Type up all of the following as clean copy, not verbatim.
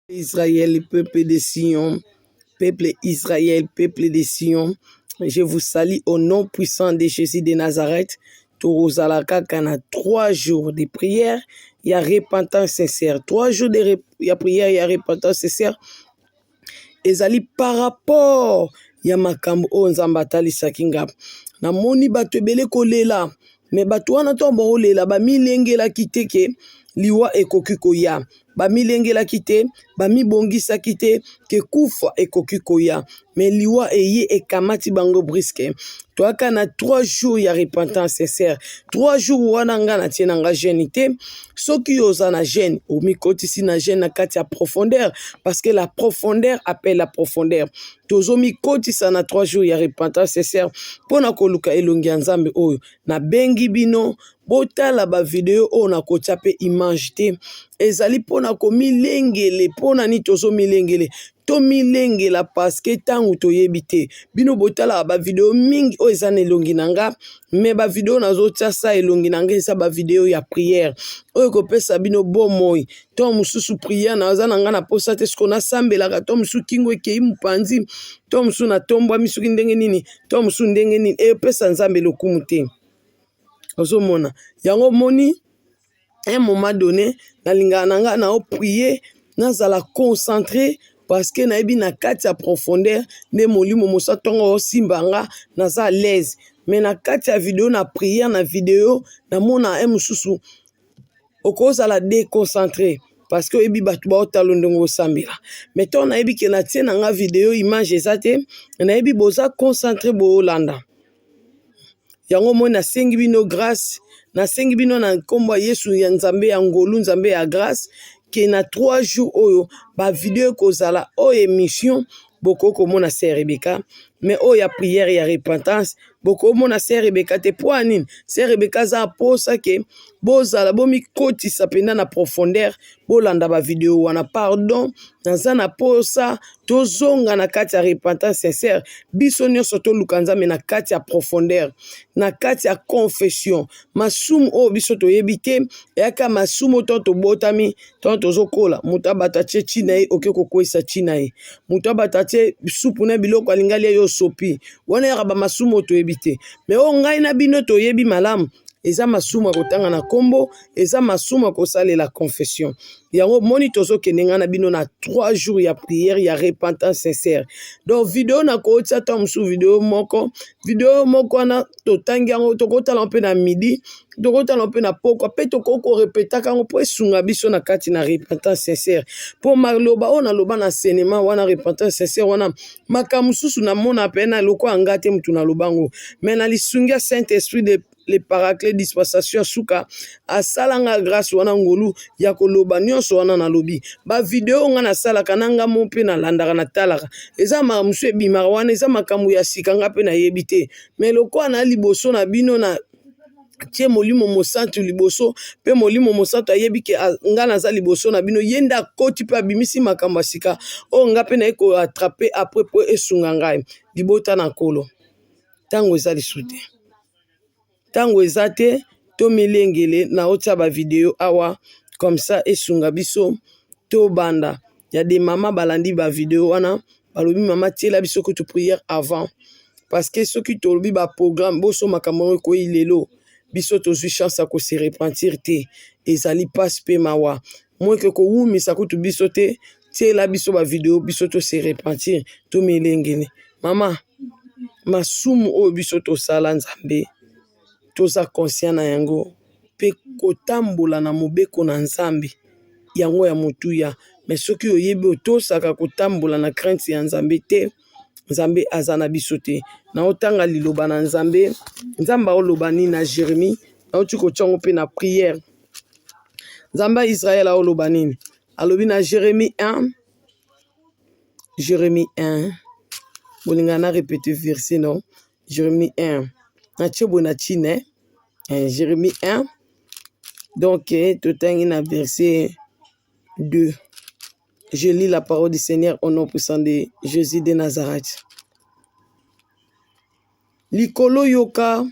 Israël, peuple de Sion, peuple Israël, peuple de Sion, je vous salue au nom puissant de Jésus de Nazareth. Tokozala kaka na 3 jours de prière ya repentance sincère. 3 jours de ya prière ya repentance sincère ezali par rapport ya makambo oyo Nzambe atalisaki nga. Namoni bato ebele kolela, me bato wana ntango baolela bamilengelaki te ke liwa ekoki koya. Bamilengelaki te, bamibongisaki te ke kufa ekoki koya, me liwa eye ekamati bango briske. Toyaka na 3 jours ya repentance sincère. 3 jours wana nga natie na nga jeune te. Soki yo oza na jeune, omikotisi na jeune na kati ya profondeur, parce que la profondeur appelle la profondeur. Tozomikotisa na 3 jours ya repentance sincère mpo na koluka elongi ya Nzambe oyo. Nabengi bino botala ba video oyo nakotia pe image te, ezali mpona komilengele. Mpona nini tozomilengele? Tomilengela parce que ntango toyebi te. Bino botalaka ba video mingi oyo eza na elongi na nga, me ba video nazotia sa elongi na nga eza ba video ya prière oyo ekopesa bino bomoi. To mosusu prière naza na nga na posa te, siko nasambelaka, to mosusu kingo ekei mopanzi, to mosusu natombwami soki ndenge nini, to mosusu ndenge nini, epesa Nzambe lokumu te. Ozomona yango, moni un moment donné nalingaka na nga na prier, nazala concentré, parce que nayebi na kati ya profondeur nde Molimo Mosantu ntongo osimba nga, naza à l'aise. Mais na kati ya video na prière, na video namona e mosusu okozala déconcentré, parce que oyebi bato baotala ndenge osambela. Mais ntango nayebi ke natie na nga video, image eza te, nayebi boza concentré, boolanda yango. Moi nasengi bino grâce, nasengi bino na nkombo ya Yesu, ya Nzambe ya ngolu, Nzambe ya grâce, ke na 3 jours oyo bavideo ekozala oyo émission bokoki komona sœur Rebeka, mais oyo ya prière ya repentance bokomona sœur Rebeka te. Po nini? Sœur Rebeka aza aposa ke bozala bomikotisa mpenza na profondeur, bolanda bavideo wana. Pardon, naza na posa tozonga na kati ya repentance sincère. Biso nyonso toluka Nzambe na kati ya profondeur, na kati ya confession. Masumu oyo biso toyebi te eyaka masumu to tobotami, to tozokola. Moto abato atie chi na ye, oke kokweyisa chi na ye. Moto abato atie supu na biloko alingali ye, yo sopi wana. Yaka bamasumu oyo toyebi te, me oyo ngai na bino toyebi malamu eza masumu ya kotanga na nkombo, eza masumu ya kosalela confession. Yango moni tozokende ngai na bino na 3 jours ya prière ya repentance sincère. Donc video nakotia ta mosusu, video moko, video moko wana totangi yango, tokotala mpe na midi, tokotala mpe na pokwa, mpe tokoki korepetaka yango mpo esunga biso na kati na repentance sincère. Mpo maloba oyo naloba na cinéma wana, repentance sincère wana, makambo mosusu namona mpe na lokola nga te motu naloba yango, mais na lisungi ya Saint Esprit de le Paraclet, dispensation ya suka, asalanga grâce wana, ngolu ya koloba nyonso wana nalobi. Bavideo nga nasalaka na nga mo mpe nalandaka, natalaka, eza makambo mosusu ebimaka wana, eza makambo ya sika, nga mpe nayebi te. Me lokola na liboso na bino na tie Molimo Mosantu liboso, mpe Molimo Mosantu ayebi ke nga naza liboso na bino, ye nde akoti mpe abimisi makambo ya sika oyo nga mpe naye koattraper après mpo esunga ngai. Libota na Nkolo, ntango eza lisu te, ntango eza te, tomilengele. Naotia bavideo awa comme ça esunga biso tobanda. Ya de mama balandi bavideo wana, balobi: "Mama, tiela biso kutu prière avant", parce que soki tolobi baprogramme boso, makambo yango ekoyi lelo. Biso tozwi chance ya kose repentir te, ezali mpasi mpe mawa. Moke kowumisa kutu biso te, tiela biso bavideo, biso tose repentir, tomilengele. Mama, masumu oyo biso tosala, Nzambe toza conscient na yango, mpe kotambola na mobeko na Nzambe yango ya motuya. Me soki oyebi otosaka kotambola na crainte ya Nzambe te, Nzambe aza na biso te. Naotanga liloba na Nzambe. Nzambe aoloba nini na Jérémie? Nauti kotia yango mpe na prière. Nzambe ya Israele aoloba nini? Alobi na Jérémie 1, Jérémie 1. Bolinga na répéter verset? Non, Jérémie 1, natie boye na chine, eh? Jérémie 1, donc totangi na verset 2. Je lis la parole du Seigneur au nom puissant de Jésus de Nazareth. Likolo yoka,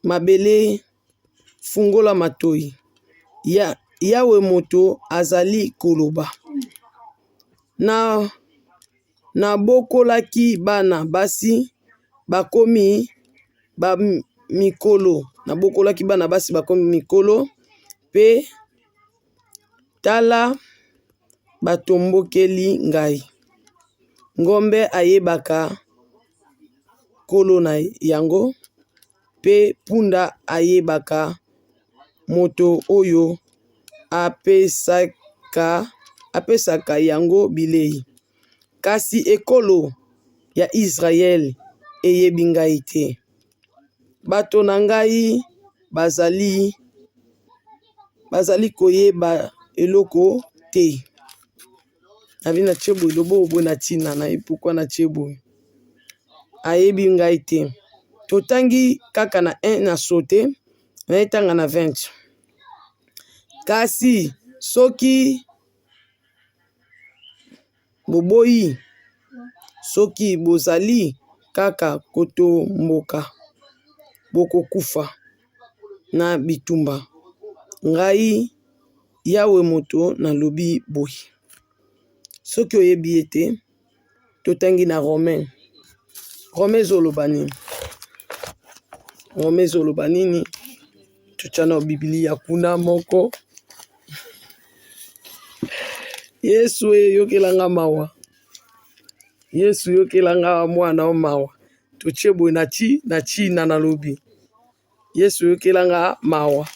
mabele fungola matoi. Ya, Yawe moto azali koloba. Na nabokolaki bana basi bakomi ba mikolo, nabokolaki bana basi bakomi mikolo, mpe tala batombokeli ngai. Ngombe ayebaka nkolo na yango, mpe punda ayebaka moto oyo apesaka, apesaka yango bilei. Kasi ekolo ya Israele eyebi ngai te. Bato na ngai bazali, bazali koyeba eloko te. Nabi na tie boye loboko boye na ntina na ye pourquoi na tie boye ayebi ngai te. Totangi kaka na 1 na saute na etanga na 20. Kasi soki boboyi, soki bozali kaka kotomboka, bokokufa na bitumba. Ngai Yawe moto nalobi boye. Soki oyebi ye te, totangi na Romain. Romain ezoloba nini? Romain ezoloba nini? Totya na Biblia kuna moko. Yesu eyokela nga mawa. Yesu yokela nga mwana o mawa. Totie boye na ti na china nalobi. Yesu yokela nga mawa.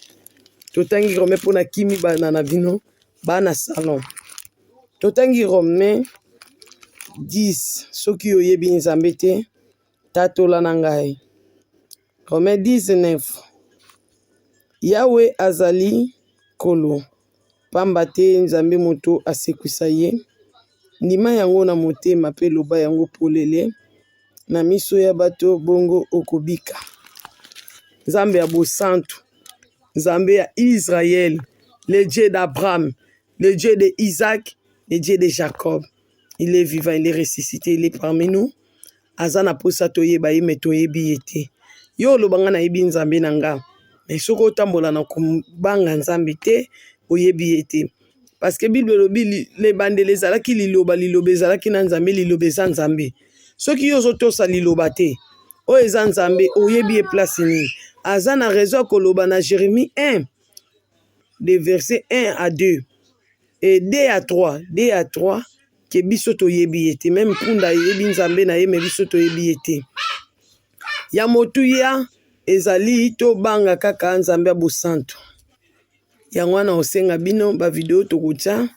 Totangi Romain mpo na kimi bana na bino bana salon. Totangi Romain 10 soki oyebi Nzambe te tatola na ngai. Romain 19 Yawe azali Nkolo, pamba te Nzambe moto asekwisa ye. Ndima yango na motema mpe loba yango polele na miso ya bato, bongo okobika. Nzambe ya bosantu, Nzambe ya Israël, le Dieu d'Abraham, le Dieu de Isaac, le Dieu de Jacob. Il est vivant, il est ressuscité, il est parmi nous. Aza na posa toyeba ye me toyebi ye te. Yo oloba nga nayebi Nzambe na nga. Mais soki otambola na kobanga Nzambe te, oyebi ye te. Parce que Bible elobi lebandeli ezalaki liloba, liloba ezalaki na Nzambe, liloba eza Nzambe. Soki yo ozotosa liloba te, oyo eza Nzambe, oyebi ye place nini? Aza na raison ya koloba na Jérémie 1 de verset 1 à 2 et 2 à 3, 2 à 3 ke biso toyebi ye te. Meme punda ayebi Nzambe na ye, me biso toyebi ye te. Ya motuya ezali tobanga kaka Nzambe ya bosantu. Yango wana osenga bino ba video tokotia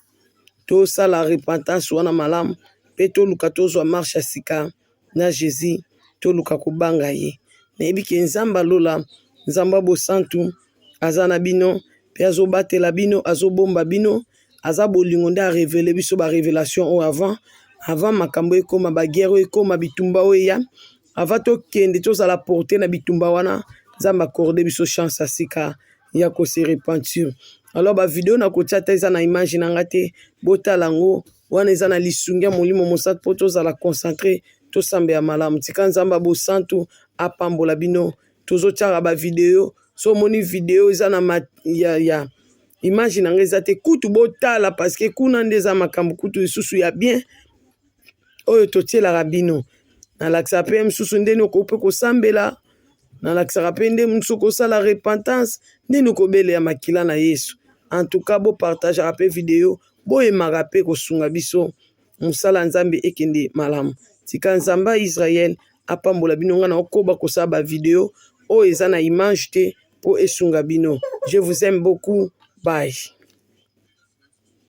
tosala repentance wana malamu mpe toluka tozwa marche ya sika na Jesus, toluka kobanga ye. Nayebi ke Nzambe ya lola, Nzambe ya bosantu aza na bino mpe azobatela bino, azobomba bino, aza bolingo nde arevele biso ba revelation oyo avant avant makambo ekoma ba guerre oyo ekoma bitumba oyo eya avant tokende tozala porte na bitumba wana Nzambe accorde biso chance ya sika ya ko se repentir. Alors ba video na kotia ata eza na image na nga te, botala yango wana eza na lisungi ya Molimo Mosantu mpo tozala concentre, tosambela malamu. Tika Nzambe ya bosantu apambola bino. Tozotiaka ba video, so omoni video eza na ma, ya, ya image na nga eza te, kutu botala parce que kuna nde eza makambo kutu lisusu ya bien oyo totielaka bino. Nalakisaka mpe mosusu ndeni okoki mpe kosambela nalakisaka mpe nde mosusu okosala repentance ndeni okobeleya makila na Yesu. En tout cas bopartageaka mpe video, boyemaka mpe kosunga biso mosala ya Nzambe ekende malamu. Tika Nzambe ya Israël apambola bino. Ngai nakokoba kosala ba video oyo eza na image te mpo esunga bino. Je vous aime beaucoup. Bye.